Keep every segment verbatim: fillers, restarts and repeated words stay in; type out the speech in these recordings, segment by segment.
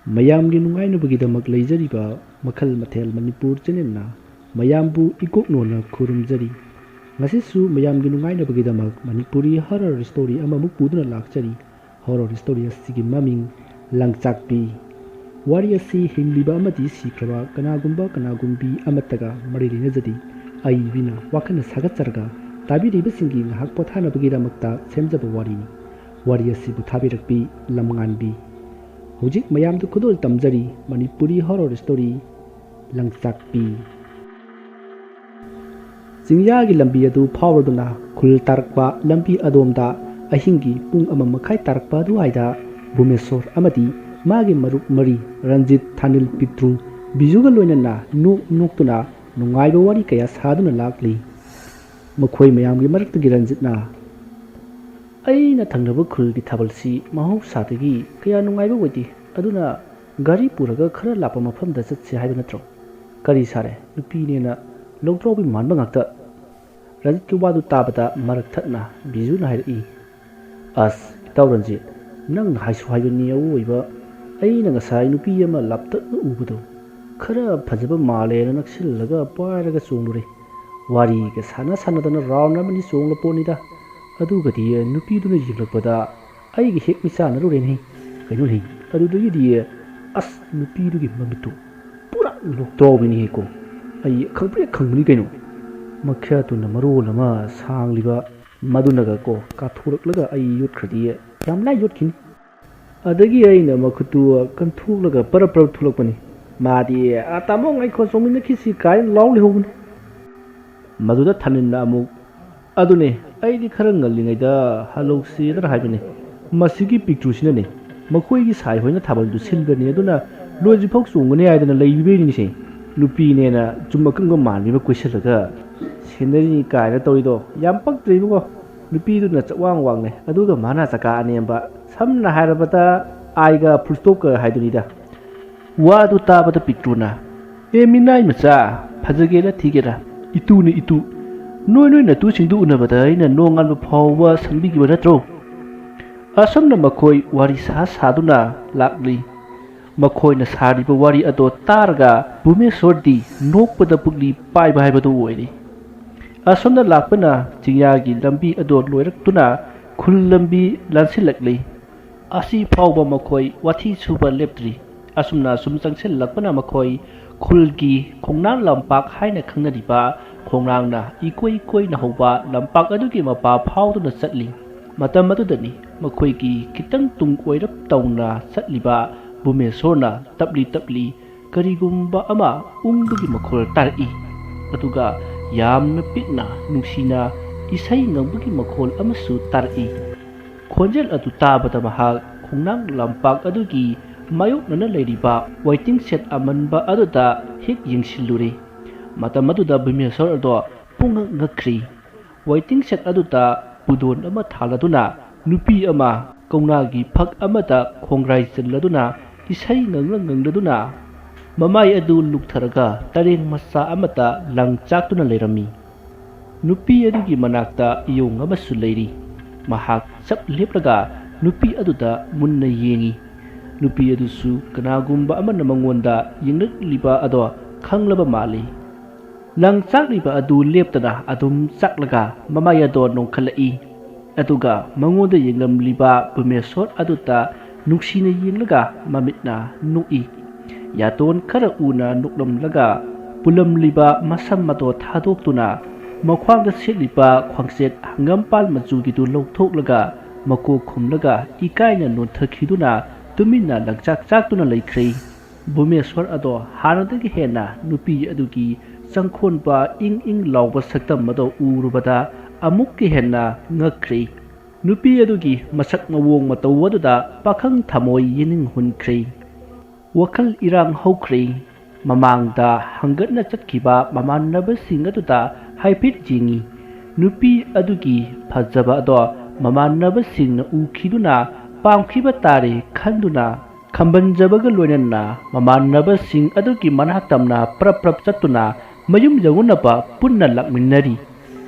ꯃꯌꯥꯝꯒꯤ ꯅꯨꯡꯉꯥꯏꯅꯕꯒꯤꯗꯃꯛ ꯂꯩꯖꯔꯤꯕ ꯃꯈꯜ ꯃꯊꯦꯜ ꯃꯅꯤꯄꯨꯔ ꯆꯦꯅꯦꯜꯅ ꯃꯌꯥꯝꯕꯨ ꯏꯀꯣꯛꯅꯣꯅ ꯈꯨꯔꯨꯝꯖꯔꯤ꯫ ꯉꯁꯤꯁꯨ ꯃꯌꯥꯝꯒꯤ ꯅꯨꯡꯉꯥꯏꯅꯕꯒꯤꯗꯃꯛ ꯃꯅꯤꯄꯨꯔꯤ ꯍꯣꯔꯔ ꯁ꯭ꯇꯣꯔꯤ ꯑꯃꯃꯨꯛ ꯄꯨꯗꯨꯅ ꯂꯥꯛꯆꯔꯤ꯫ ꯍꯣꯔꯔ ꯁ꯭ꯇꯣꯔꯤ ꯑꯁꯤꯒꯤ ꯃꯃꯤꯡ ꯂꯪꯆꯥꯛꯄꯤ꯫ ꯋꯥꯔꯤ ꯑꯁꯤ ꯍꯤꯡꯂꯤꯕ ꯑꯃꯗꯤ ꯁꯤꯈ꯭ꯔꯕ ꯀꯅꯥꯒꯨꯝꯕ ꯀꯅꯥꯒꯨꯝꯕꯤ ꯑꯃꯠꯇꯒ ꯃꯔꯤ ꯂꯩꯅꯖꯗꯦ꯫ ꯑꯏꯕꯤꯅ ꯋꯥꯈꯜꯅ ꯁꯥꯒꯠꯆꯔꯒ ꯇꯥꯕꯤꯔꯤꯕꯁꯤꯡꯒꯤ ꯉꯥꯏꯍꯥꯛ ꯄꯣꯊꯥꯅꯕꯒꯤꯗꯃꯛꯇ ꯁꯦꯝꯖꯕ ꯋꯥꯔꯤꯅꯤ꯫ ꯋꯥꯔꯤ ꯑꯁꯤꯕꯨ ꯊꯥꯕꯤꯔꯛꯄꯤ ꯂꯝꯉꯥꯟꯕꯤ꯫ ꯍꯧꯖꯤꯛ ꯃꯌꯥꯝꯗ ꯈꯨꯗꯣꯜ ꯇꯝꯖꯔꯤ ꯃꯅꯤꯄꯨꯔꯤ ꯍꯣꯔꯔ ꯁ꯭ꯇꯣꯔꯤ ꯂꯪꯆꯥꯛꯄꯤ꯫ ꯆꯤꯡꯌꯥꯒꯤ ꯂꯝꯕꯤ ꯑꯗꯨ ꯐꯥꯎꯔꯗꯨꯅ ꯈꯨꯜ ꯇꯥꯔꯛꯄ ꯂꯝꯕꯤ ꯑꯗꯣꯝꯗ ꯑꯍꯤꯡꯒꯤ ꯄꯨꯡ ꯑꯃ ꯃꯈꯥꯏ ꯇꯥꯔꯛꯄ ꯑꯗꯨꯋꯥꯏꯗ ꯚꯨꯃꯦꯁꯣꯔ ꯑꯃꯗꯤ ꯃꯥꯒꯤ ꯃꯔꯨꯞ ꯃꯔꯤ ꯔꯟꯖꯤꯠ, ꯊꯥꯅꯤꯜ, ꯄꯤꯇ꯭ꯔꯨ, ꯕꯤꯖꯨꯒ ꯂꯣꯏꯅꯅ ꯅꯣꯛ ꯅꯣꯛꯇꯨꯅ ꯅꯨꯡꯉꯥꯏꯕ ꯋꯥꯔꯤ ꯀꯌꯥ ꯁꯥꯗꯨꯅ ꯂꯥꯛꯂꯤ꯫ ꯃꯈꯣꯏ ꯃꯌꯥꯝꯒꯤ ꯃꯔꯛꯇꯒꯤ ꯔꯟꯖꯤꯠꯅ, "ꯑꯩꯅ ꯊꯪꯅꯕ ꯈꯨꯜꯒꯤ ꯊꯥꯕꯜꯁꯤ ꯃꯍꯧꯁꯥꯗꯒꯤ ꯀꯌꯥ ꯅꯨꯡꯉꯥꯏꯕ ꯑꯣꯏꯗꯦ, ꯑꯗꯨꯅ ꯒꯥꯔꯤ ꯄꯨꯔꯒ ꯈꯔ ꯂꯥꯞꯄ ꯃꯐꯝꯗ ꯆꯠꯁꯦ ꯍꯥꯏꯕ ꯅꯠꯇ꯭ꯔꯣ? ꯀꯔꯤ ꯁꯥꯔꯦ, ꯅꯨꯄꯤꯅꯦꯅ ꯂꯧꯗ꯭ꯔꯥꯎꯕꯤ ꯃꯥꯟꯕ ꯉꯥꯛꯇ?" ꯔꯟꯖꯤꯠꯀꯤ ꯋꯥꯗꯨ ꯇꯥꯕꯗ ꯃꯔꯛ ꯊꯠꯅ ꯕꯤꯖꯨꯅ ꯍꯥꯏꯔꯛꯏ, "ꯑꯁ, ꯏꯇꯥꯎ ꯔꯟꯖꯤꯠ, ꯅꯪꯅ ꯍꯥꯏꯁꯨ ꯍꯥꯏꯕꯅꯤ ꯑꯋꯣꯏꯕ꯫ ꯑꯩꯅ ꯉꯁꯥꯏ ꯅꯨꯄꯤ ꯑꯃ ꯂꯥꯞꯇꯛꯅ ꯎꯕꯗꯣ, ꯈꯔ ꯐꯖꯕ ꯃꯥꯜꯂꯦꯅ ꯅꯛꯁꯤꯜꯂꯒ ꯄꯥꯏꯔꯒ ꯆꯣꯡꯂꯨꯔꯦ꯫ ꯋꯥꯔꯤꯒ ꯁꯥꯟꯅ ꯁꯥꯟꯅꯗꯅ ꯔꯥꯎꯟ ꯑꯃꯅꯤ ꯆꯣꯡꯂ ꯄꯣꯠꯅꯤꯗ꯫ ꯑꯗꯨꯒꯗꯤ ꯅꯨꯄꯤꯗꯨꯅ ꯌꯦꯡꯂꯛꯄꯗ ꯑꯩꯒ ꯍꯦꯛ ꯃꯤꯆꯥꯟꯅꯔꯨꯔꯦꯅꯦ꯫ ꯀꯩꯅꯣꯅꯦ, ꯑꯗꯨꯗꯒꯤꯗꯤ ꯑꯁ, ꯅꯨꯄꯤꯗꯨꯒꯤ ꯃꯃꯤꯠꯇꯨ ꯄꯨꯔꯥ ꯂꯣꯛꯇ꯭ꯔꯥꯎꯕꯤꯅꯤꯍꯦꯀꯣ꯫ ꯑꯩ ꯈꯪꯄ꯭ꯔꯦꯛ ꯈꯪꯕꯅꯤ ꯀꯩꯅꯣ꯫ ꯃꯈ꯭ꯌꯥꯠꯇꯨꯅ ꯃꯔꯣꯜ ꯑꯃ ꯁꯥꯡꯂꯤꯕ, ꯃꯗꯨꯅꯒ ꯀꯣ ꯀꯥꯊꯣꯔꯛꯂꯒ ꯑꯩ ꯌꯣꯠꯈ꯭ꯔꯗꯤ ꯌꯥꯝ ꯂꯥꯏ ꯌꯣꯠꯈꯤꯅꯤ꯫ ꯑꯗꯒꯤ ꯑꯩꯅ ꯃꯈꯨꯠꯇꯨ ꯀꯟꯊꯣꯛꯂꯒ ꯄꯔꯞ ꯄꯔꯞ ꯊꯣꯛꯂꯛꯄꯅꯤ꯫ ꯃꯥꯗꯤ, "ꯑꯥ, ꯇꯥꯃꯣ, ꯉꯥꯏꯈꯣ, ꯆꯣꯡꯃꯤꯟꯅꯈꯤꯁꯤ" ꯀꯥꯏꯅ ꯂꯥꯎ ꯂꯩꯍꯧꯕꯅꯤ꯫ ꯃꯗꯨꯗ ꯊꯥꯅꯤꯜꯅ ꯑꯃꯨꯛ, "ꯑꯗꯨꯅꯦ, ꯑꯩꯗꯤ ꯈꯔ ꯉꯜꯂꯤꯉꯩꯗ ꯍꯜꯂꯧꯁꯦꯗꯅ ꯍꯥꯏꯕꯅꯦ꯫ ꯃꯁꯤꯒꯤ ꯄꯤꯛꯇ꯭ꯔꯨꯁꯤꯅꯅꯦ, ꯃꯈꯣꯏꯒꯤ ꯁꯥꯏ ꯍꯣꯏꯅ ꯊꯥꯕꯜꯗꯨ ꯁꯤꯟꯒꯅꯤ, ꯑꯗꯨꯅ ꯂꯣꯏꯗ꯭ꯔꯤꯐꯥꯎ ꯆꯣꯡꯒꯅꯤ ꯍꯥꯏꯗꯅ ꯂꯩꯕꯤꯕꯩꯅꯤꯁꯦ꯫ ꯅꯨꯄꯤꯅꯦꯅ ꯆꯨꯝ ꯑꯀꯪꯕ ꯃꯥꯟꯕꯤ ꯑꯃ ꯀꯣꯏꯁꯤꯜꯂꯒ ꯁꯦꯟꯅꯔꯤꯅꯤ" ꯀꯥꯏꯅ ꯇꯧꯔꯤꯗꯣ ꯌꯥꯝ ꯄꯛꯇ꯭ꯔꯦ ꯏꯕꯨꯡꯉꯣ꯫ ꯅꯨꯄꯤꯗꯨꯅ ꯆꯋꯥꯡ ꯋꯥꯡꯅ, ꯑꯗꯨꯒ ꯃꯥꯅ ꯆꯀꯥ ꯑꯅꯦꯝꯕ, ꯁꯝꯅ ꯍꯥꯏꯔꯕꯗ ꯑꯥꯏꯒ ꯐꯨꯜ ꯁ꯭ꯇꯣꯞꯀ ꯍꯥꯏꯗꯨꯅꯤꯗ꯫ ꯋꯥꯗꯨ ꯇꯥꯕꯗ ꯄꯤꯛꯇ꯭ꯔꯨꯅ, "ꯑꯦ ꯃꯤꯅꯥꯏ ꯃꯆꯥ, ꯐꯖꯒꯦꯔꯥ ꯊꯤꯒꯦꯔꯥ, ꯏꯇꯨꯅꯤ ꯏꯇꯨ꯫ ꯅꯣꯏ ꯅꯣꯏ ꯅꯇꯨꯁꯤꯡꯗꯨ ꯎꯅꯕꯗ ꯑꯩꯅ ꯅꯣꯡꯉꯥꯟꯕ ꯐꯥꯎꯕ ꯁꯪꯕꯤꯈꯤꯕ ꯅꯠꯇ꯭ꯔꯣ?" ꯑꯁꯨꯝꯅ ꯃꯈꯣꯏ ꯋꯥꯔꯤ ꯁꯥ ꯁꯥꯗꯨꯅ ꯂꯥꯛꯂꯤ꯫ ꯃꯈꯣꯏꯅ ꯁꯥꯔꯤꯕ ꯋꯥꯔꯤ ꯑꯗꯣ ꯇꯥꯔꯒ ꯚꯨꯃꯦꯁꯣꯔꯗꯤ ꯅꯣꯛꯄꯗ ꯄꯨꯛꯂꯤ ꯄꯥꯏꯕ ꯍꯥꯏꯕꯗꯨ ꯑꯣꯏꯔꯦ꯫ ꯑꯁꯣꯝꯗ ꯂꯥꯛꯄꯅ ꯆꯤꯡꯌꯥꯒꯤ ꯂꯝꯕꯤ ꯑꯗꯣ ꯂꯣꯏꯔꯛꯇꯨꯅ ꯈꯨꯜ ꯂꯝꯕꯤ ꯂꯥꯟꯁꯤꯜꯂꯛꯂꯤ꯫ ꯑꯁꯤ ꯐꯥꯎꯕ ꯃꯈꯣꯏ ꯋꯥꯊꯤ ꯁꯨꯕ ꯂꯦꯞꯇ꯭ꯔꯤ꯫ ꯑꯁꯨꯝꯅ ꯁꯨꯝ ꯆꯪꯁꯤꯜꯂꯛꯄꯅ ꯃꯈꯣꯏ ꯈꯨꯜꯒꯤ ꯈꯣꯡꯅꯥꯡ ꯂꯝꯄꯥꯛ ꯍꯥꯏꯅ ꯈꯪꯅꯔꯤꯕ ꯈꯣꯡꯅꯥꯡꯅ ꯏꯀꯣꯏ ꯀꯣꯏꯅ ꯍꯧꯕ ꯂꯝꯄꯥꯛ ꯑꯗꯨꯒꯤ ꯃꯄꯥ ꯐꯥꯎꯗꯨꯅ ꯆꯠꯂꯤ꯫ ꯃꯇꯝ ꯑꯗꯨꯗꯅꯤ ꯃꯈꯣꯏꯒꯤ ꯈꯤꯇꯪ ꯇꯨꯡ ꯑꯣꯏꯔꯞ ꯇꯧꯅ ꯆꯠꯂꯤꯕ ꯚꯨꯃꯦꯁꯣꯔꯅ ꯇꯞꯂꯤ ꯇꯞꯂꯤ ꯀꯔꯤꯒꯨꯝꯕ ꯑꯃ ꯎꯪꯕꯒꯤ ꯃꯈꯣꯜ ꯇꯥꯔꯛꯏ꯫ ꯑꯗꯨꯒ ꯌꯥꯝꯅ ꯄꯤꯛꯅ ꯅꯨꯡꯁꯤꯅ ꯏꯁꯩ ꯉꯪꯕꯒꯤ ꯃꯈꯣꯜ ꯑꯃꯁꯨ ꯇꯥꯔꯛꯏ꯫ ꯈꯣꯟꯖꯦꯜ ꯑꯗꯨ ꯇꯥꯕꯗ ꯃꯍꯥꯛ ꯈꯣꯡꯅꯥꯡ ꯂꯝꯄꯥꯛ ꯑꯗꯨꯒꯤ ꯃꯥꯌꯣꯛꯅꯅ ꯂꯩꯔꯤꯕ ꯋꯦꯇꯤꯡ ꯁꯦꯠ ꯑꯃꯟꯕ ꯑꯗꯨꯗ ꯍꯦꯛ ꯌꯦꯡꯁꯤꯜꯂꯨꯔꯦ꯫ ꯃꯇꯝ ꯑꯗꯨꯗ ꯚꯨꯃꯦꯁꯣꯔ ꯑꯗꯣ ꯄꯨꯡꯉꯛ ꯉꯛꯈ꯭ꯔꯤ꯫ ꯋꯦꯇꯤꯡ ꯁꯦꯠ ꯑꯗꯨꯗ ꯄꯨꯗꯣꯟ ꯑꯃ ꯊꯥꯜꯂꯗꯨꯅ ꯅꯨꯄꯤ ꯑꯃ ꯀꯧꯅꯥꯒꯤ ꯐꯛ ꯑꯃꯗ ꯈꯣꯡꯒ꯭ꯔꯥꯏ ꯆꯜꯂꯗꯨꯅ ꯏꯁꯩ ꯉꯪꯂ ꯉꯪꯂꯗꯨꯅ ꯃꯃꯥꯏ ꯑꯗꯨ ꯂꯨꯛꯊꯔꯒ ꯇꯔꯦꯡ ꯃꯆꯥ ꯑꯃꯗ ꯂꯪ ꯆꯥꯛꯇꯨꯅ ꯂꯩꯔꯝꯃꯤ꯫ ꯅꯨꯄꯤ ꯑꯗꯨꯒꯤ ꯃꯅꯥꯛꯇ ꯏꯌꯣꯡ ꯑꯃꯁꯨ ꯂꯩꯔꯤ꯫ ꯃꯍꯥꯛ ꯆꯞ ꯂꯦꯞꯂꯒ ꯅꯨꯄꯤ ꯑꯗꯨꯗ ꯃꯨꯟꯅ ꯌꯦꯡꯏ꯫ ꯅꯨꯄꯤ ꯑꯗꯨꯁꯨ ꯀꯅꯥꯒꯨꯝꯕ ꯑꯃꯅ ꯃꯉꯣꯟꯗ ꯌꯦꯡꯂꯛꯂꯤꯕ ꯑꯗꯣ ꯈꯪꯂꯕ ꯃꯥꯜꯂꯤ꯫ ꯂꯪ ꯆꯥꯛꯂꯤꯕ ꯑꯗꯨ ꯂꯦꯞꯇꯅ ꯑꯗꯨꯝ ꯆꯥꯛꯂꯒ ꯃꯃꯥꯏ ꯑꯗꯣ ꯅꯣꯡꯈꯠꯂꯛꯏ꯫ ꯑꯗꯨꯒ ꯃꯉꯣꯟꯗ ꯌꯦꯡꯂꯝꯂꯤꯕ ꯚꯨꯃꯦꯁꯣꯔ ꯑꯗꯨꯗ ꯅꯨꯡꯁꯤꯅ ꯌꯦꯡꯂꯒ ꯃꯃꯤꯠꯅ ꯅꯣꯛꯏ꯫ ꯌꯥꯇꯣꯟ ꯈꯔ ꯎꯅ ꯅꯣꯛꯂꯝꯂꯒ ꯄꯨꯜꯂꯝꯂꯤꯕ ꯃꯁꯝ ꯑꯗꯣ ꯊꯥꯗꯣꯛꯇꯨꯅ ꯃꯈ꯭ꯋꯥꯡꯗ ꯁꯦꯠꯂꯤꯕ ꯈ꯭ꯋꯥꯡꯆꯦꯠ ꯍꯪꯒꯥꯝꯄꯥꯜ ꯃꯆꯨꯒꯤꯗꯨ ꯂꯧꯊꯣꯛꯂꯒ ꯃꯀꯣꯛ ꯈꯨꯝꯂꯒ ꯏꯀꯥꯏꯅ ꯅꯣꯟꯊꯈꯤꯗꯨꯅ ꯇꯨꯃꯤꯟꯅ ꯂꯪꯆꯥꯛ ꯆꯥꯛꯇꯨꯅ ꯂꯩꯈ꯭ꯔꯦ꯫ ꯚꯨꯃꯦꯁꯣꯔ ꯑꯗꯣ ꯍꯥꯟꯅꯗꯒꯤ ꯍꯦꯟꯅ ꯅꯨꯄꯤ ꯑꯗꯨꯒꯤ ꯆꯪꯈꯣꯟꯕ ꯏꯪ ꯏꯪ ꯂꯥꯎꯕ ꯁꯛꯇꯝ ꯑꯗꯣ ꯎꯔꯨꯕꯗ ꯑꯃꯨꯛꯀ ꯍꯦꯟꯅ ꯉꯛꯈ꯭ꯔꯦ꯫ ꯅꯨꯄꯤ ꯑꯗꯨꯒꯤ ꯃꯁꯛ ꯃꯑꯣꯡ ꯃꯇꯧ ꯑꯗꯨꯗ ꯄꯥꯈꯪ ꯊꯃꯣꯏ ꯌꯦꯅꯤꯡ ꯍꯨꯟꯈ꯭ꯔꯦ꯫ ꯋꯥꯈꯜ ꯏꯔꯥꯡ ꯍꯧꯈ꯭ꯔꯦ꯫ ꯃꯃꯥꯡꯗ ꯍꯪꯒꯠꯅ ꯆꯠꯈꯤꯕ ꯃꯃꯥꯟꯅꯕꯁꯤꯡ ꯑꯗꯨꯗ ꯍꯥꯏꯐꯦꯠ ꯌꯦꯡꯏ꯫ ꯅꯨꯄꯤ ꯑꯗꯨꯒꯤ ꯐꯖꯕ ꯑꯗꯣ ꯃꯃꯥꯟꯅꯕꯁꯤꯡꯅ ꯎꯈꯤꯗꯨꯅ ꯄꯥꯝꯈꯤꯕ ꯇꯥꯔꯦ ꯈꯟꯗꯨꯅ ꯈꯝꯕꯟꯖꯕꯒ ꯂꯣꯏꯅꯅ ꯃꯃꯥꯟꯅꯕꯁꯤꯡ ꯑꯗꯨꯒꯤ ꯃꯅꯥꯛ ꯇꯝꯅ ꯄ꯭ꯔꯞ ꯄ꯭ꯔꯞ ꯆꯠꯇꯨꯅ ꯃꯌꯨꯝ ꯌꯧꯅꯅꯕ ꯄꯨꯟꯅ ꯂꯥꯛꯃꯤꯟꯅꯔꯤ꯫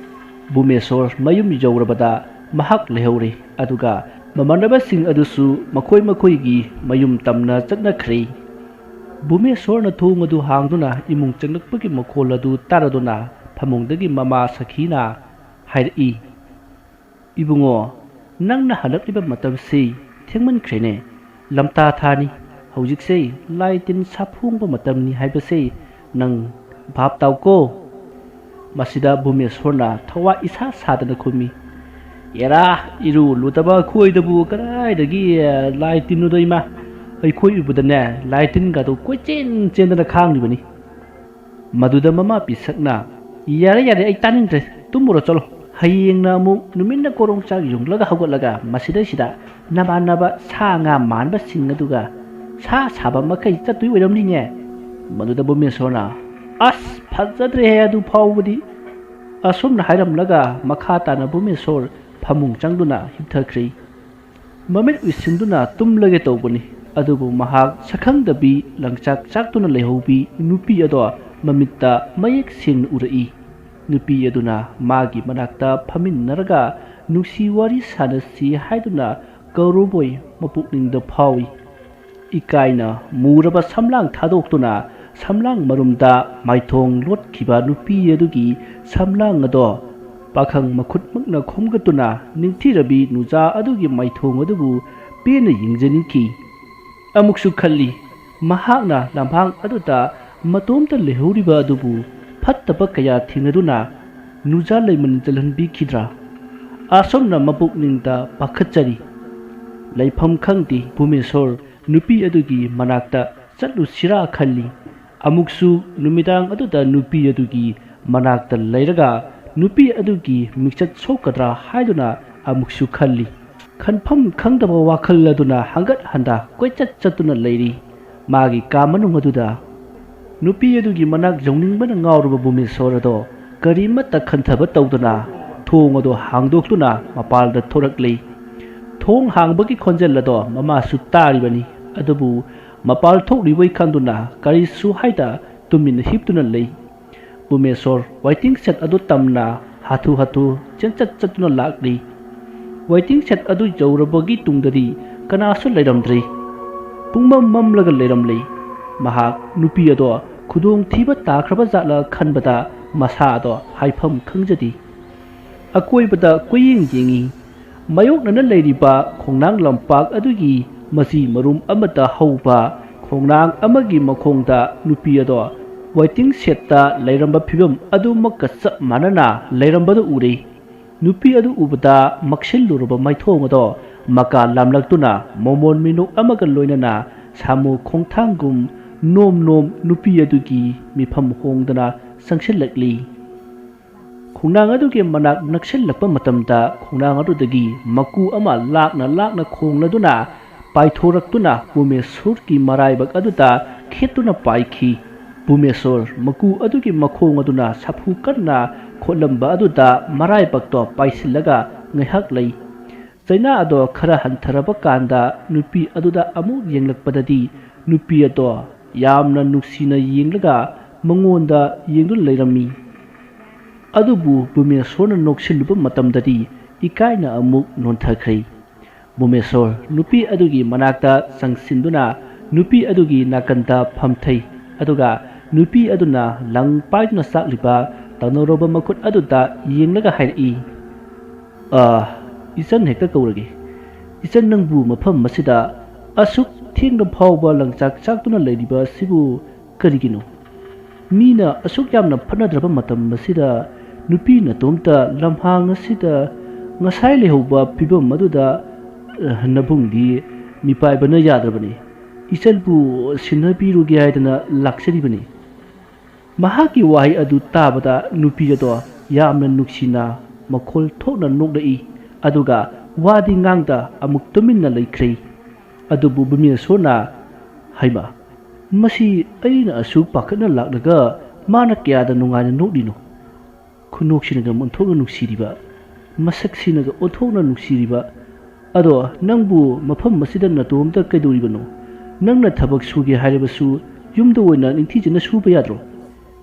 ꯚꯨꯃꯦꯁꯣꯔ ꯃꯌꯨꯝ ꯌꯧꯔꯕꯗ ꯃꯍꯥꯛ ꯂꯩꯍꯧꯔꯦ꯫ ꯑꯗꯨꯒ ꯃꯃꯥꯟꯅꯕꯁꯤꯡ ꯑꯗꯨꯁꯨ ꯃꯈꯣꯏ ꯃꯈꯣꯏꯒꯤ ꯃꯌꯨꯝ ꯇꯝꯅ ꯆꯠꯅꯈ꯭ꯔꯦ꯫ ꯚꯨꯃꯦꯁꯣꯔꯅ ꯊꯣꯡ ꯑꯗꯨ ꯍꯥꯡꯗꯨꯅ ꯏꯃꯨꯡ ꯆꯪꯂꯛꯄꯒꯤ ꯃꯈꯣꯜ ꯑꯗꯨ ꯇꯥꯔꯗꯨꯅ ꯐꯃꯨꯡꯗꯒꯤ ꯃꯃꯥ ꯁꯈꯤꯅ ꯍꯥꯏꯔꯛꯏ, "ꯏꯕꯨꯡꯉꯣ, ꯅꯪꯅ ꯍꯜꯂꯛꯂꯤꯕ ꯃꯇꯝꯁꯤ ꯊꯦꯡꯃꯟꯈ꯭ꯔꯦꯅꯦ꯫ ꯂꯝꯇꯥ ꯊꯥꯅꯤ꯫ ꯍꯧꯖꯤꯛꯁꯦ ꯂꯥꯏ ꯇꯤꯟ ꯁꯥꯐꯣꯡꯕ ꯃꯇꯝꯅꯤ ꯍꯥꯏꯕꯁꯦ ꯅꯪ ꯚꯥꯞ ꯇꯥꯎꯀꯣ꯫" ꯃꯁꯤꯗ ꯚꯨꯃꯦꯁꯣꯔꯅ ꯊꯋꯥ ꯏꯁꯥ ꯁꯥꯗꯅ ꯈꯨꯝꯃꯤ, "ꯑꯦꯔꯥ, ꯏꯔꯨ ꯂꯨꯗꯕ ꯑꯩꯈꯣꯏꯗꯕꯨ ꯀꯗꯥꯏꯗꯒꯤ ꯂꯥꯏ ꯇꯤꯟꯅꯣꯗ ꯏꯃꯥ? ꯑꯩꯈꯣꯏ ꯎꯕꯗꯅꯦ ꯂꯥꯏ ꯇꯤꯟꯒꯗꯣ ꯀꯣꯏꯆꯦꯟ ꯆꯦꯟꯗꯅ ꯈꯥꯡꯂꯤꯕꯅꯤ꯫" ꯃꯗꯨꯗ ꯃꯃꯥ ꯄꯤꯁꯛꯅ, "ꯌꯥꯔꯦ, ꯌꯥꯔꯦ, ꯑꯩ ꯇꯥꯅꯤꯡꯗ꯭ꯔꯦ, ꯇꯨꯝꯃꯨꯔꯣ ꯆꯠꯂꯣ꯫ ꯍꯌꯦꯡꯅ ꯑꯃꯨꯛ ꯅꯨꯃꯤꯠꯅ ꯀꯣꯔꯣꯡ ꯆꯥꯛ ꯌꯨꯡꯂꯒ ꯍꯧꯒꯠꯂꯒ ꯃꯁꯤꯗꯩꯁꯤꯗ ꯅꯃꯥꯟꯅꯕ ꯁꯥ ꯉꯥ ꯃꯥꯟꯕꯁꯤꯡ ꯑꯗꯨꯒ ꯁꯥ ꯁꯥꯕ ꯃꯈꯩ ꯆꯠꯇꯣꯏ ꯑꯣꯏꯔꯝꯅꯤꯅꯦ꯫" ꯃꯗꯨꯗ ꯚꯨꯃꯦꯁꯣꯔꯅ, "ꯑꯁ, ꯐꯖꯗ꯭ꯔꯦꯍꯦ ꯑꯗꯨ ꯐꯥꯎꯕꯗꯤ꯫" ꯑꯁꯨꯝꯅ ꯍꯥꯏꯔꯝꯂꯒ ꯃꯈꯥ ꯇꯥꯅ ꯚꯨꯃꯦꯁꯣꯔ ꯐꯃꯨꯡ ꯆꯪꯗꯨꯅ ꯍꯤꯞꯊꯈ꯭ꯔꯦ꯫ ꯃꯃꯤꯠ ꯎꯏꯁꯤꯟꯗꯨꯅ ꯇꯨꯝꯂꯒꯦ ꯇꯧꯕꯅꯤ, ꯑꯗꯨꯕꯨ ꯃꯍꯥꯛ ꯁꯛꯈꯪꯗꯕꯤ ꯂꯪꯆꯥꯛ ꯆꯥꯛꯇꯨꯅ ꯂꯩꯍꯧꯕꯤ ꯅꯨꯄꯤ ꯑꯗꯣ ꯃꯃꯤꯠꯇ ꯃꯌꯦꯛ ꯁꯦꯡꯅ ꯎꯔꯛꯏ꯫ ꯅꯨꯄꯤ ꯑꯗꯨꯅ ꯃꯥꯒꯤ ꯃꯅꯥꯛꯇ ꯐꯝꯃꯤꯟꯅꯔꯒ ꯅꯨꯡꯁꯤ ꯋꯥꯔꯤ ꯁꯥꯟꯅꯁꯤ ꯍꯥꯏꯗꯨꯅ ꯀꯧꯔꯨꯕꯣꯏ ꯃꯄꯨꯛꯅꯤꯡꯗ ꯐꯥꯎꯏ꯫ ꯏꯀꯥꯏꯅ ꯃꯨꯔꯕ ꯁꯝꯂꯥꯡ ꯊꯥꯗꯣꯛꯇꯨꯅ ꯁꯝꯂꯥꯡ ꯃꯔꯨꯝꯗ ꯃꯥꯏꯊꯣꯡ ꯂꯣꯠꯈꯤꯕ ꯅꯨꯄꯤ ꯑꯗꯨꯒꯤ ꯁꯝꯂꯥꯡ ꯑꯗꯣ ꯄꯥꯈꯪ ꯃꯈꯨꯠꯃꯛꯅ ꯈꯣꯝꯒꯠꯇꯨꯅ ꯅꯤꯡꯊꯤꯔꯕꯤ ꯅꯨꯖꯥ ꯑꯗꯨꯒꯤ ꯃꯥꯏꯊꯣꯡ ꯑꯗꯨꯕꯨ ꯄꯦꯟꯅ ꯌꯦꯡꯖꯅꯤꯡꯈꯤ꯫ ꯑꯃꯨꯛꯁꯨ ꯈꯜꯂꯤ, ꯃꯍꯥꯛꯅ ꯂꯝꯍꯥꯡ ꯑꯗꯨꯗ ꯃꯇꯣꯝꯇ ꯂꯩꯍꯧꯔꯤꯕ ꯑꯗꯨꯕꯨ ꯐꯠꯇꯕ ꯀꯌꯥ ꯊꯦꯡꯅꯗꯨꯅ ꯅꯨꯖꯥ ꯂꯩꯃꯟ ꯆꯜꯍꯟꯕꯤꯈꯤꯗ꯭ꯔꯥ? ꯑꯁꯣꯝꯅ ꯃꯄꯨꯛꯅꯤꯡꯗ ꯄꯥꯈꯠꯆꯔꯤ꯫ ꯂꯩꯐꯝ ꯈꯪꯗꯦ ꯚꯨꯃꯦꯁꯣꯔ ꯅꯨꯄꯤ ꯑꯗꯨꯒꯤ ꯃꯅꯥꯛꯇ ꯆꯠꯂꯨꯁꯤꯔꯥ ꯈꯜꯂꯤ꯫ ꯑꯃꯨꯛꯁꯨ ꯅꯨꯃꯤꯗꯥꯡ ꯑꯗꯨꯗ ꯅꯨꯄꯤ ꯑꯗꯨꯒꯤ ꯃꯅꯥꯛꯇ ꯂꯩꯔꯒ ꯅꯨꯄꯤ ꯑꯗꯨꯒꯤ ꯃꯤꯡꯆꯠ ꯁꯣꯛꯀꯗ꯭ꯔꯥ ꯍꯥꯏꯗꯨꯅ ꯑꯃꯨꯛꯁꯨ ꯈꯜꯂꯤ꯫ ꯈꯟꯐꯝ ꯈꯪꯗꯕ ꯋꯥꯈꯜ ꯑꯗꯨꯅ ꯍꯪꯒꯠ ꯍꯟꯗ ꯀꯣꯏꯆꯠ ꯆꯠꯇꯨꯅ ꯂꯩꯔꯤ꯫ ꯃꯥꯒꯤ ꯀꯥ ꯃꯅꯨꯡ ꯑꯗꯨꯗ ꯅꯨꯄꯤ ꯑꯗꯨꯒꯤ ꯃꯅꯥꯛ ꯌꯧꯅꯤꯡꯕꯅ ꯉꯥꯎꯔꯕ ꯚꯨꯃꯦꯁꯣꯔ ꯑꯗꯣ ꯀꯔꯤꯃꯠꯇ ꯈꯟꯊꯕ ꯇꯧꯗꯅ ꯊꯣꯡ ꯑꯗꯣ ꯍꯥꯡꯗꯣꯛꯇꯨꯅ ꯃꯄꯥꯜꯗ ꯊꯣꯔꯛꯂꯤ꯫ ꯊꯣꯡ ꯍꯥꯡꯕꯒꯤ ꯈꯣꯟꯖꯦꯜ ꯑꯗꯣ ꯃꯃꯥꯁꯨ ꯇꯥꯔꯤꯕꯅꯤ, ꯑꯗꯨꯕꯨ ꯃꯄꯥꯜ ꯊꯣꯛꯂꯤꯕꯣꯏ ꯈꯪꯗꯨꯅ ꯀꯔꯤꯁꯨ ꯍꯥꯏꯗ ꯇꯨꯃꯤꯟꯅ ꯍꯤꯞꯇꯨꯅ ꯂꯩ꯫ ꯚꯨꯃꯦꯁꯣꯔ ꯋꯥꯏꯇꯤꯡ ꯁꯦꯠ ꯑꯗꯨ ꯇꯝꯅ ꯍꯥꯊꯨ ꯍꯥꯊꯨ ꯆꯦꯟꯆꯠ ꯆꯠꯇꯨꯅ ꯂꯥꯛꯂꯤ꯫ Waiting shed ꯑꯗꯨ ꯌꯧꯔꯕꯒꯤ ꯇꯨꯡꯗꯗꯤ ꯀꯅꯥꯁꯨ ꯂꯩꯔꯝꯗ꯭ꯔꯤ꯫ ꯄꯨꯡꯃꯝ ꯃꯝꯂꯒ ꯂꯩꯔꯝꯂꯤ꯫ ꯃꯍꯥꯛ ꯅꯨꯄꯤ ꯑꯗꯣ ꯈꯨꯗꯣꯡꯊꯤꯕ ꯇꯥꯈ꯭ꯔꯕ ꯖꯥꯠꯂ ꯈꯟꯕꯗ ꯃꯁꯥ ꯑꯗꯣ ꯍꯥꯏꯐꯝ ꯈꯪꯖꯗꯦ꯫ ꯑꯀꯣꯏꯕꯗ ꯀꯣꯏꯌꯦꯡ ꯌꯦꯡꯏ꯫ ꯃꯥꯌꯣꯛꯅꯅ ꯂꯩꯔꯤꯕ ꯈꯣꯡꯅꯥꯡ ꯂꯝꯄꯥꯛ ꯑꯗꯨꯒꯤ ꯃꯆꯤ ꯃꯔꯨꯝ ꯑꯃꯠꯇ ꯍꯧꯕ ꯈꯣꯡꯅꯥꯡ ꯑꯃꯒꯤ ꯃꯈꯣꯡꯗ ꯅꯨꯄꯤ ꯑꯗꯣ waiting shed ꯇ ꯂꯩꯔꯝꯕ ꯐꯤꯕꯝ ꯑꯗꯨꯃꯛꯀ ꯆꯞ ꯃꯥꯟꯅꯅ ꯂꯩꯔꯝꯕꯗꯨ ꯎꯔꯦ꯫ ꯅꯨꯄꯤ ꯑꯗꯨ ꯎꯕꯗ ꯃꯛꯁꯤꯜꯂꯨꯔꯕ ꯃꯥꯏꯊꯣꯡ ꯑꯗꯣ ꯃꯀꯥ ꯂꯥꯝꯂꯛꯇꯨꯅ ꯃꯣꯃꯣꯟ ꯃꯤꯅꯣꯛ ꯑꯃꯒ ꯂꯣꯏꯅꯅ ꯁꯥꯃꯨ ꯈꯣꯡꯊꯥꯡꯒꯨꯝ ꯅꯣꯝ ꯅꯣꯝ ꯅꯨꯄꯤ ꯑꯗꯨꯒꯤ ꯃꯤꯐꯝ ꯍꯣꯡꯗꯅ ꯆꯪꯁꯤꯜꯂꯛꯂꯤ꯫ ꯈꯣꯡꯅꯥꯡ ꯑꯗꯨꯒꯤ ꯃꯅꯥꯛ ꯅꯛꯁꯤꯜꯂꯛꯄ ꯃꯇꯝꯗ ꯈꯣꯡꯅꯥꯡ ꯑꯗꯨꯗꯒꯤ ꯃꯀꯨ ꯑꯃ ꯂꯥꯛꯅ ꯂꯥꯛꯅ ꯈꯣꯡꯂꯗꯨꯅ ꯄꯥꯏꯊꯣꯔꯛꯇꯨꯅ ꯕꯨꯃꯦꯁꯣꯔꯒꯤ ꯃꯔꯥꯏꯕꯛ ꯑꯗꯨꯗ ꯈꯦꯠꯇꯨꯅ ꯄꯥꯏꯈꯤ꯫ ꯕꯨꯃꯦꯁꯣꯔ ꯃꯀꯨ ꯑꯗꯨꯒꯤ ꯃꯈꯣꯡ ꯑꯗꯨꯅ ꯁꯥꯐꯨ ꯀꯟꯅ ꯈꯣꯠꯂꯝꯕ ꯑꯗꯨꯗ ꯃꯔꯥꯏꯕꯛꯇꯣ ꯄꯥꯏꯁꯤꯜꯂꯒ ꯉꯥꯏꯍꯥꯛ ꯂꯩ꯫ ꯆꯩꯅꯥ ꯑꯗꯣ ꯈꯔ ꯍꯟꯊꯔꯕ ꯀꯥꯟꯗ ꯅꯨꯄꯤ ꯑꯗꯨꯗ ꯑꯃꯨꯛ ꯌꯦꯡꯂꯛꯄꯗꯗꯤ ꯅꯨꯄꯤ ꯑꯗꯣ ꯌꯥꯝꯅ ꯅꯨꯡꯁꯤꯅ ꯌꯦꯡꯂꯒ ꯃꯉꯣꯟꯗ ꯌꯦꯡꯗꯨꯅ ꯂꯩꯔꯝꯃꯤ꯫ ꯑꯗꯨꯕꯨ ꯕꯨꯃꯦꯁꯣꯔꯅ ꯅꯣꯛꯁꯤꯜꯂꯨꯕ ꯃꯇꯝꯗꯗꯤ ꯏꯀꯥꯏꯅ ꯑꯃꯨꯛ ꯅꯣꯟꯊꯈ꯭ꯔꯦ꯫ ꯕꯨꯃꯦꯁꯣꯔ ꯅꯨꯄꯤ ꯑꯗꯨꯒꯤ ꯃꯅꯥꯛꯇ ꯆꯪꯁꯤꯟꯗꯨꯅ ꯅꯨꯄꯤ ꯑꯗꯨꯒꯤ ꯅꯥꯀꯟꯗ ꯐꯝꯊꯩ꯫ ꯑꯗꯨꯒ ꯅꯨꯄꯤ ꯑꯗꯨꯅ ꯂꯪ ꯄꯥꯏꯗꯨꯅ ꯆꯥꯛꯂꯤꯕ ꯇꯧꯅꯧꯔꯕ ꯃꯈꯨꯠ ꯑꯗꯨꯗ ꯌꯦꯡꯂꯒ ꯍꯥꯏꯔꯛꯏ, "ꯑ, ꯏꯆꯟ ꯍꯦꯛꯇ ꯀꯧꯔꯒꯦ꯫ ꯏꯆꯟ, ꯅꯪꯕꯨ ꯃꯐꯝ ꯑꯁꯤꯗ ꯑꯁꯨꯛ ꯊꯦꯡꯅ ꯐꯥꯎꯕ ꯂꯪꯆꯥꯛ ꯆꯥꯛꯇꯨꯅ ꯂꯩꯔꯤꯕ ꯑꯁꯤꯕꯨ ꯀꯔꯤꯒꯤꯅꯣ? ꯃꯤꯅ ꯑꯁꯨꯛ ꯌꯥꯝꯅ ꯐꯠꯅꯗ꯭ꯔꯕ ꯃꯇꯝ ꯑꯁꯤꯗ ꯅꯨꯄꯤ ꯅꯇꯣꯝꯇ ꯂꯝꯍꯥꯡ ꯑꯁꯤꯗ ꯉꯁꯥꯏ ꯂꯩꯍꯧꯕ ꯐꯤꯕꯝ ꯑꯗꯨꯗ, ꯑ, ꯅꯕꯨꯡꯗꯤ ꯃꯤꯄꯥꯏꯕꯅ ꯌꯥꯗ꯭ꯔꯕꯅꯤ꯫ ꯏꯆꯟꯕꯨ ꯁꯤꯟꯅꯕꯤꯔꯨꯒꯦ ꯍꯥꯏꯗꯅ ꯂꯥꯛꯆꯔꯤꯕꯅꯤ꯫" ꯃꯍꯥꯛꯀꯤ ꯋꯥꯍꯩ ꯑꯗꯨ ꯇꯥꯕꯗ ꯅꯨꯄꯤ ꯑꯗꯣ ꯌꯥꯝꯅ ꯅꯨꯡꯁꯤꯅ ꯃꯈꯣꯜ ꯊꯣꯛꯅ ꯅꯣꯛꯂꯛꯏ꯫ ꯑꯗꯨꯒ ꯋꯥꯗꯤ ꯉꯥꯡꯗ ꯑꯃꯨꯛ ꯇꯨꯃꯤꯟꯅ ꯂꯩꯈ꯭ꯔꯦ꯫ ꯑꯗꯨꯕꯨ ꯕꯨꯃꯦꯁꯣꯔꯅ, "ꯍꯩꯃꯥ, ꯃꯁꯤ ꯑꯩꯅ ꯑꯁꯨꯛ ꯄꯥꯈꯠꯅ ꯂꯥꯛꯂꯒ ꯃꯥꯅ ꯀꯌꯥꯗ ꯅꯨꯡꯉꯥꯏꯅ ꯅꯣꯛꯂꯤꯅꯣ? ꯈꯨꯅꯣꯛꯁꯤꯅꯒ ꯑꯣꯟꯊꯣꯛꯅ ꯅꯨꯡꯁꯤꯔꯤꯕ, ꯃꯁꯛꯁꯤꯅꯒ ꯑꯣꯟꯊꯣꯛꯅ ꯅꯨꯡꯁꯤꯔꯤꯕ꯫ ꯑꯗꯣ ꯅꯪꯕꯨ ꯃꯐꯝ ꯑꯁꯤꯗ ꯅꯇꯣꯝꯇ ꯀꯩꯗꯧꯔꯤꯕꯅꯣ? ꯅꯪꯅ ꯊꯕꯛ ꯁꯨꯒꯦ ꯍꯥꯏꯔꯕꯁꯨ ꯌꯨꯝꯗ ꯑꯣꯏꯅ ꯅꯤꯡꯊꯤꯖꯅ ꯁꯨꯕ ꯌꯥꯗ꯭ꯔꯣ?"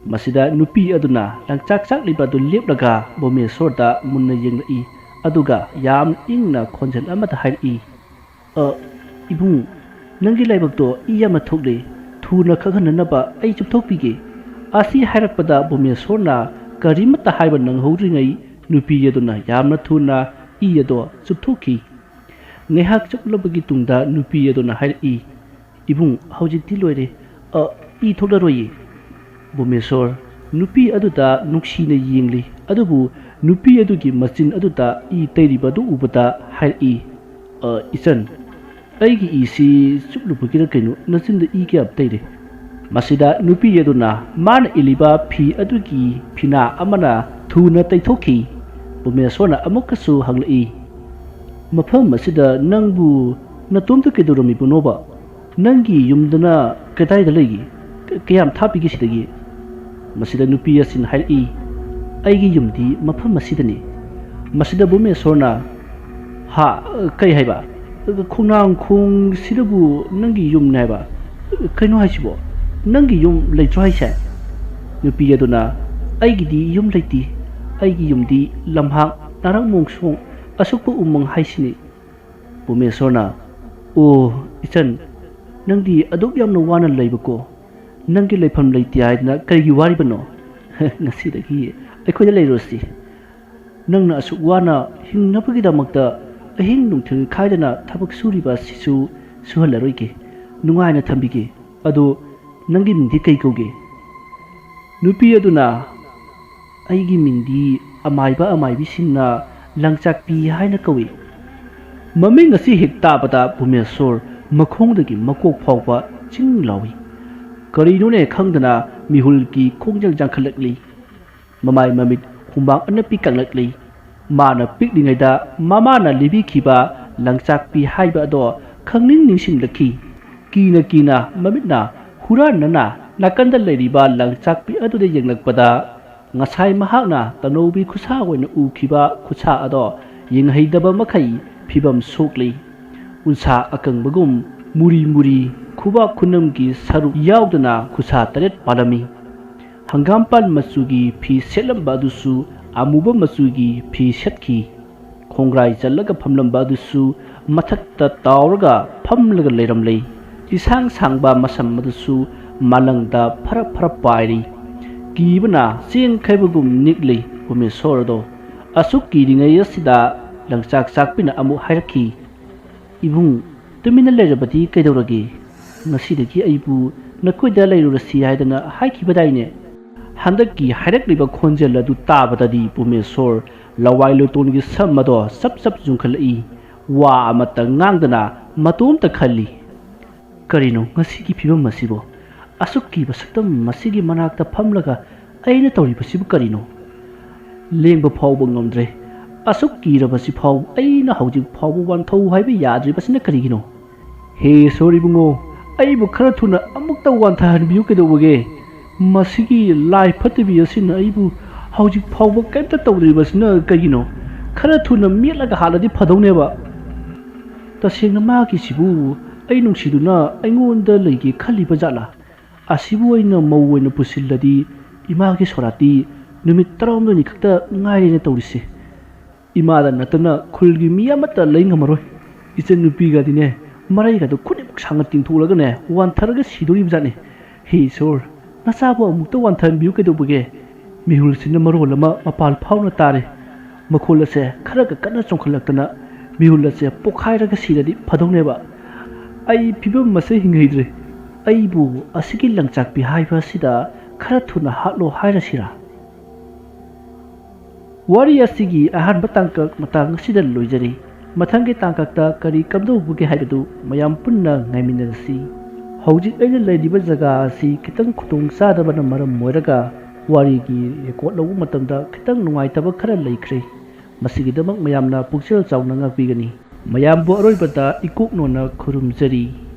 ꯃꯁꯤꯗ ꯅꯨꯄꯤ ꯑꯗꯨꯅ ꯂꯪꯆꯥꯛ ꯆꯥꯛꯂꯤꯕ ꯑꯗꯨ ꯂꯦꯞꯂꯒ ꯕꯣꯃꯦꯁꯣꯔꯗ ꯃꯨꯟꯅ ꯌꯦꯡꯂꯛꯏ꯫ ꯑꯗꯨꯒ ꯌꯥꯝ ꯏꯪꯅ ꯈꯣꯟꯖꯦꯜ ꯑꯃꯗ ꯍꯥꯏꯔꯛꯏ, "ꯑ, ꯏꯕꯨꯡ, ꯅꯪꯒꯤ ꯂꯥꯏꯕꯛꯇꯣ ꯏ ꯌꯥꯝꯅ ꯊꯣꯛꯂꯦ꯫ ꯊꯨꯅ ꯈꯪꯍꯟꯅꯅꯕ ꯑꯩ ꯆꯨꯞꯊꯣꯛꯄꯤꯒꯦ꯫" ꯑꯁꯤ ꯍꯥꯏꯔꯛꯄꯗ ꯚꯨꯃꯦꯁꯣꯔꯅ ꯀꯔꯤꯃꯠꯇ ꯍꯥꯏꯕ ꯅꯪꯍꯧꯗ꯭ꯔꯤꯉꯩ ꯅꯨꯄꯤ ꯑꯗꯨꯅ ꯌꯥꯝꯅ ꯊꯨꯅ ꯏ ꯑꯗꯣ ꯆꯨꯞꯊꯣꯛꯈꯤ꯫ ꯉꯥꯏꯍꯥꯛ ꯆꯨꯞꯂꯕꯒꯤ ꯇꯨꯡꯗ ꯅꯨꯄꯤ ꯑꯗꯨꯅ ꯍꯥꯏꯔꯛꯏ, "ꯏꯕꯨꯡ, ꯍꯧꯖꯤꯛꯇꯤ ꯂꯣꯏꯔꯦ꯫ ꯑ, ꯏ ꯊꯣꯛꯂꯔꯣꯏꯌꯦ꯫" ꯚꯨꯃꯦꯁꯣꯔ ꯅꯨꯄꯤ ꯑꯗꯨꯗ ꯅꯨꯡꯁꯤꯅ ꯌꯦꯡꯂꯤ, ꯑꯗꯨꯕꯨ ꯅꯨꯄꯤ ꯑꯗꯨꯒꯤ ꯃꯆꯤꯟ ꯑꯗꯨꯗ ꯏ ꯇꯩꯔꯤꯕ ꯑꯗꯨ ꯎꯕꯗ ꯍꯥꯏꯔꯛꯏ, "ꯑ, ꯏꯆꯟ, ꯑꯩꯒꯤ ꯏꯁꯤ ꯆꯨꯞꯂꯨꯕꯒꯤꯔ ꯀꯩꯅꯣ ꯅꯆꯤꯟꯗ ꯏ ꯀꯌꯥꯝ ꯇꯩꯔꯦ?" ꯃꯁꯤꯗ ꯅꯨꯄꯤ ꯑꯗꯨꯅ ꯃꯥꯅ ꯏꯜꯂꯤꯕ ꯐꯤ ꯑꯗꯨꯒꯤ ꯐꯤꯅꯥ ꯑꯃꯅ ꯊꯨꯅ ꯇꯩꯊꯣꯛꯈꯤ꯫ ꯚꯨꯃꯦꯁꯣꯔꯅ ꯑꯃꯨꯛꯀꯁꯨ ꯍꯪꯂꯛꯏ, "ꯃꯐꯝ ꯑꯁꯤꯗ ꯅꯪꯕꯨ ꯅꯇꯣꯝꯇ ꯀꯩꯗꯧꯔꯝꯃꯤꯕꯅꯣꯕ? ꯅꯪꯒꯤ ꯌꯨꯝꯗꯅ ꯀꯗꯥꯏꯗ ꯂꯩꯒꯦ? ꯀ-, ꯀꯌꯥꯝ ꯊꯥꯞꯄꯤꯒꯦ ꯁꯤꯗꯒꯤ?" ꯃꯁꯤꯗ ꯅꯨꯄꯤ ꯑꯁꯤꯅ ꯍꯥꯏꯔꯛꯏ, "ꯑꯩꯒꯤ ꯌꯨꯝꯗꯤ ꯃꯐꯝ ꯑꯁꯤꯗꯅꯤ꯫" ꯃꯁꯤꯗ ꯚꯨꯃꯦꯁꯣꯔꯅ, "ꯍꯥ? ꯀꯩ ꯍꯥꯏꯕ? ꯈꯣꯡꯅꯥꯡꯈꯣꯡꯁꯤꯗꯕꯨ ꯅꯪꯒꯤ ꯌꯨꯝꯅꯦ ꯍꯥꯏꯕ? ꯀꯩꯅꯣ ꯍꯥꯏꯁꯤꯕꯣ? ꯅꯪꯒꯤ ꯌꯨꯝ ꯂꯩꯇ꯭ꯔꯣ ꯍꯥꯏꯁꯦ?" ꯅꯨꯄꯤ ꯑꯗꯨꯅ, "ꯑꯩꯒꯤꯗꯤ ꯌꯨꯝ ꯂꯩꯇꯦ꯫ ꯑꯩꯒꯤ ꯌꯨꯝꯗꯤ ꯂꯝꯍꯥꯡ, ꯅꯥꯔꯛ ꯃꯣꯡꯁꯣꯡ, ꯑꯁꯨꯛꯄ ꯎꯃꯪ ꯍꯥꯏꯁꯤꯅꯤ꯫" ꯚꯨꯃꯦꯁꯣꯔꯅ, "ꯑꯣ, ꯏꯆꯟ, ꯅꯪꯗꯤ ꯑꯗꯨꯛ ꯌꯥꯝꯅ ꯋꯥꯅ ꯂꯩꯕꯀꯣ꯫ ꯅꯪꯒꯤ ꯂꯩꯐꯝ ꯂꯩꯇꯦ ꯍꯥꯏꯗꯅ ꯀꯔꯤꯒꯤ ꯋꯥꯔꯤꯕꯅꯣ? ꯉꯁꯤꯗꯒꯤ ꯑꯩꯈꯣꯏꯗ ꯂꯩꯔꯨꯔꯁꯤ꯫ ꯅꯪꯅ ꯑꯁꯨꯛ ꯋꯥꯅ ꯍꯤꯡꯅꯕꯒꯤꯗꯃꯛꯇ ꯑꯍꯤꯡ ꯅꯨꯡꯊꯤꯜ ꯈꯥꯏꯗꯅ ꯊꯕꯛ ꯁꯨꯔꯤꯕ ꯑꯁꯤꯁꯨ ꯁꯨꯍꯜꯂꯔꯣꯏꯒꯦ꯫ ꯅꯨꯡꯉꯥꯏꯅ ꯊꯝꯕꯤꯒꯦ꯫ ꯑꯗꯣ ꯅꯪꯒꯤ ꯃꯤꯡꯗꯤ ꯀꯩ ꯀꯧꯒꯦ?" ꯅꯨꯄꯤ ꯑꯗꯨꯅ, "ꯑꯩꯒꯤ ꯃꯤꯡꯗꯤ ꯑꯃꯥꯏꯕ ꯑꯃꯥꯏꯕꯤꯁꯤꯡꯅ ꯂꯪꯆꯥꯛꯄꯤ ꯍꯥꯏꯅ ꯀꯧꯏ꯫" ꯃꯃꯤꯡ ꯑꯁꯤ ꯍꯦꯛ ꯇꯥꯕꯗ ꯚꯨꯃꯦꯁꯣꯔ ꯃꯈꯣꯡꯗꯒꯤ ꯃꯀꯣꯛ ꯐꯥꯎꯕ ꯆꯤꯡ ꯂꯥꯎꯏ꯫ ꯀꯔꯤꯅꯣꯅꯦ ꯈꯪꯗꯅ ꯃꯤꯍꯨꯜꯒꯤ ꯈꯣꯡꯖꯦꯜ ꯌꯥꯡꯈꯠꯂꯛꯂꯤ꯫ ꯃꯃꯥꯏ ꯃꯃꯤꯠ ꯍꯨꯃꯥꯡ ꯑꯅꯞꯄꯤ ꯀꯪꯂꯛꯂꯤ꯫ ꯃꯥꯅ ꯄꯤꯛꯂꯤꯉꯩꯗ ꯃꯃꯥꯅ ꯂꯤꯕꯤꯈꯤꯕ ꯂꯪꯆꯥꯛꯄꯤ ꯍꯥꯏꯕ ꯑꯗꯣ ꯈꯪꯅꯤꯡ ꯅꯤꯡꯁꯤꯡꯂꯛꯈꯤ꯫ ꯀꯤꯅ ꯀꯤꯅ ꯃꯃꯤꯠꯅ ꯍꯨꯔꯥꯟꯅꯅ ꯅꯥꯀꯟꯗ ꯂꯩꯔꯤꯕ ꯂꯪꯆꯥꯛꯄꯤ ꯑꯗꯨꯗ ꯌꯦꯡꯂꯛꯄꯗ, ꯉꯁꯥꯏ ꯃꯍꯥꯛꯅ ꯇꯅꯧꯕꯤ ꯈꯨꯠꯁꯥ ꯑꯣꯏꯅ ꯎꯈꯤꯕ ꯈꯨꯠꯁꯥ ꯑꯗꯣ ꯌꯦꯡꯍꯩꯗꯕ ꯃꯈꯩ ꯐꯤꯕꯝ ꯁꯣꯛꯂꯤ꯫ ꯎꯟꯁꯥ ꯑꯀꯪꯕꯒꯨꯝ ꯃꯨꯔꯤ ꯃꯨꯔꯤ, ꯈꯨꯕꯥꯛ ꯈꯨꯅꯝꯒꯤ ꯁꯔꯨꯛ ꯌꯥꯎꯗꯅ ꯈꯨꯠꯁꯥ ꯇꯔꯦꯠ ꯄꯥꯜꯂꯝꯃꯤ꯫ ꯍꯪꯒꯥꯝꯄꯥꯜ ꯃꯆꯨꯒꯤ ꯐꯤ ꯁꯦꯠꯂꯝꯕ ꯑꯗꯨꯁꯨ ꯑꯃꯨꯕ ꯃꯆꯨꯒꯤ ꯐꯤ ꯁꯦꯠꯈꯤ꯫ ꯈꯣꯡꯒ꯭ꯔꯥꯏ ꯆꯜꯂꯒ ꯐꯝꯂꯝꯕ ꯑꯗꯨꯁꯨ ꯃꯊꯛꯇ ꯇꯥꯎꯔꯒ ꯐꯝꯂꯒ ꯂꯩꯔꯝꯂꯦ꯫ ꯏꯁꯥꯡ ꯁꯥꯡꯕ ꯃꯁꯝ ꯑꯗꯨꯁꯨ ꯃꯥꯂꯪꯗ ꯐꯔꯞ ꯐꯔꯞ ꯄꯥꯏꯔꯤ꯫ ꯀꯤꯕꯅ ꯆꯦꯟꯈꯩꯕꯒꯨꯝ ꯅꯤꯛꯂꯤ ꯄꯨꯃꯦꯁꯣꯔꯗꯣ꯫ ꯑꯁꯨꯛ ꯀꯤꯔꯤꯉꯩ ꯑꯁꯤꯗ ꯂꯪꯆꯥꯛ ꯆꯥꯛꯄꯤꯅ ꯑꯃꯨꯛ ꯍꯥꯏꯔꯛꯈꯤ, "ꯏꯕꯨꯡ, ꯇꯨꯃꯤꯟꯅ ꯂꯩꯔꯕꯗꯤ ꯀꯩꯗꯧꯔꯒꯦ? ꯉꯁꯤꯗꯒꯤ ꯑꯩꯕꯨ ꯅꯈꯣꯏꯗ ꯂꯩꯔꯨꯔꯁꯤ ꯍꯥꯏꯗꯅ ꯍꯥꯏꯈꯤꯕꯗꯥꯏꯅꯦ?" ꯍꯟꯗꯛꯀꯤ ꯍꯥꯏꯔꯛꯂꯤꯕ ꯈꯣꯟꯖꯦꯜ ꯑꯗꯨ ꯇꯥꯕꯗꯗꯤ ꯄꯨꯃꯦꯁꯣꯔ ꯂꯋꯥꯏ ꯂꯣꯏꯇꯣꯟꯒꯤ ꯁꯝ ꯑꯗꯣ ꯆꯞ ꯆꯞ ꯌꯨꯡꯈꯠꯂꯛꯏ꯫ ꯋꯥ ꯑꯃꯠꯇ ꯉꯥꯡꯗꯅ ꯃꯇꯣꯝꯇ ꯈꯜꯂꯤ, "ꯀꯔꯤꯅꯣ ꯉꯁꯤꯒꯤ ꯐꯤꯕꯝ ꯑꯁꯤꯕꯣ? ꯑꯁꯨꯛ ꯀꯤꯕ ꯁꯛꯇꯝ ꯑꯁꯤꯒꯤ ꯃꯅꯥꯛꯇ ꯐꯝꯂꯒ ꯑꯩꯅ ꯇꯧꯔꯤꯕꯁꯤꯕꯨ ꯀꯔꯤꯅꯣ? ꯂꯦꯡꯕ ꯐꯥꯎꯕ ꯉꯝꯗ꯭ꯔꯦ꯫ ꯑꯁꯨꯛ ꯀꯤꯔꯕꯁꯤ ꯐꯥꯎ ꯑꯩꯅ ꯍꯧꯖꯤꯛ ꯐꯥꯎꯕ ꯋꯥꯟꯊꯧ ꯍꯥꯏꯕ ꯌꯥꯗ꯭ꯔꯤꯕꯁꯤꯅ ꯀꯔꯤꯒꯤꯅꯣ? ꯍꯦ ꯏꯁꯣꯔ ꯏꯕꯨꯡꯉꯣ, ꯑꯩꯕꯨ ꯈꯔ ꯊꯨꯅ ꯑꯃꯨꯛꯇ ꯋꯥꯟꯊꯍꯟꯕꯤꯌꯨ ꯀꯩꯗꯧꯕꯒꯦ? ꯃꯁꯤꯒꯤ ꯂꯥꯏ ꯐꯠꯇꯕꯤ ꯑꯁꯤꯅ ꯑꯩꯕꯨ ꯍꯧꯖꯤꯛ ꯐꯥꯎꯕ ꯀꯔꯤꯝꯇ ꯇꯧꯗ꯭ꯔꯤꯕꯁꯤꯅ ꯀꯩꯒꯤꯅꯣ? ꯈꯔ ꯊꯨꯅ ꯃꯦꯠꯂꯒ ꯍꯥꯠꯂꯗꯤ ꯐꯗꯧꯅꯦꯕ꯫ ꯇꯁꯦꯡꯅ ꯃꯥꯒꯤꯁꯤꯕꯨ ꯑꯩ ꯅꯨꯡꯁꯤꯗꯨꯅ ꯑꯩꯉꯣꯟꯗ ꯂꯩꯒꯦ ꯈꯜꯂꯤꯕ ꯖꯥꯠꯂꯥ? ꯑꯁꯤꯕꯨ ꯑꯩꯅ ꯃꯧ ꯑꯣꯏꯅ ꯄꯨꯁꯤꯜꯂꯗꯤ ꯏꯃꯥꯒꯤ ꯁꯣꯔꯥꯠꯇꯤ ꯅꯨꯃꯤꯠ ꯇꯔꯥꯍꯨꯝꯗꯣꯏꯅꯤ ꯈꯛꯇ ꯉꯥꯏꯔꯦꯅ ꯇꯧꯔꯤꯁꯦ꯫ ꯏꯃꯥꯗ ꯅꯠꯇꯅ ꯈꯨꯜꯒꯤ ꯃꯤ ꯑꯃꯠꯇ ꯂꯩ ꯉꯝꯃꯔꯣꯏ꯫ ꯏꯆꯟꯅꯨꯄꯤꯒꯗꯤꯅꯦ, ꯃꯔꯩꯒꯗꯣ ꯈꯨꯗꯤꯡꯃꯛ ꯁꯥꯡꯅ ꯇꯤꯡꯊꯣꯛꯂꯒꯅꯦ, ꯋꯥꯟꯊꯔꯒ ꯁꯤꯗꯣꯔꯤꯕꯖꯥꯠꯅꯤ꯫ ꯍꯦ ꯏꯁꯣꯔ, ꯅꯆꯥꯕꯨ ꯑꯃꯨꯛꯇ ꯋꯥꯟꯊꯍꯟꯕꯤꯌꯨ ꯀꯩꯗꯧꯕꯒꯦ? ꯃꯤꯍꯨꯜꯁꯤꯅ ꯃꯔꯣꯜ ꯑꯃ ꯃꯄꯥꯜ ꯐꯥꯎꯅ ꯇꯥꯔꯦ꯫ ꯃꯈꯣꯜ ꯑꯁꯦ ꯈꯔꯒ ꯀꯟꯅ ꯆꯣꯡꯈꯠꯂꯛꯇꯅ ꯃꯤꯍꯨꯜ ꯑꯁꯦ ꯄꯣꯛꯈꯥꯏꯔꯒ ꯁꯤꯔꯗꯤ ꯐꯗꯧꯅꯦꯕ꯫ ꯑꯩ ꯐꯤꯕꯝ ꯑꯁꯦ ꯍꯤꯡꯍꯩꯗ꯭ꯔꯦ꯫ ꯑꯩꯕꯨ ꯑꯁꯤꯒꯤ ꯂꯪꯆꯥꯛꯄꯤ ꯍꯥꯏꯕ ꯑꯁꯤꯗ ꯈꯔ ꯊꯨꯅ ꯍꯥꯠꯂꯣ ꯍꯥꯏꯔꯁꯤꯔꯥ?" ꯋꯥꯔꯤ ꯑꯁꯤꯒꯤ ꯑꯍꯥꯟꯕ ꯇꯥꯡꯀꯛ ꯃꯇꯥꯡ ꯑꯁꯤꯗ ꯂꯣꯏꯖꯔꯤ꯫ ꯃꯊꯪꯒꯤ ꯇꯥꯡꯀꯛꯇ ꯀꯔꯤ ꯀꯝꯗꯧꯕꯒꯦ ꯍꯥꯏꯕꯗꯨ ꯃꯌꯥꯝ ꯄꯨꯟꯅ ꯉꯥꯏꯃꯤꯟꯅꯔꯁꯤ꯫ ꯍꯧꯖꯤꯛ ꯑꯩꯅ ꯂꯩꯔꯤꯕ ꯖꯒꯥ ꯑꯁꯤ ꯈꯤꯇꯪ ꯈꯨꯗꯣꯡ ꯆꯥꯗꯕꯅ ꯃꯔꯝ ꯑꯣꯏꯔꯒ ꯋꯥꯔꯤꯒꯤ ꯔꯦꯀꯣꯔꯗ ꯂꯧꯕ ꯃꯇꯝꯗ ꯈꯤꯇꯪ ꯅꯨꯡꯉꯥꯏꯇꯕ ꯈꯔ ꯂꯩꯈ꯭ꯔꯦ꯫ ꯃꯁꯤꯒꯤꯗꯃꯛ ꯃꯌꯥꯝꯅ ꯄꯨꯛꯆꯦꯜ ꯆꯥꯎꯅ ꯉꯥꯛꯄꯤꯒꯅꯤ꯫ ꯃꯌꯥꯝꯕꯨ ꯑꯔꯣꯏꯕꯗ ꯏꯀꯣꯛꯅꯣꯅ ꯈꯨꯔꯨꯝꯖꯔꯤ꯫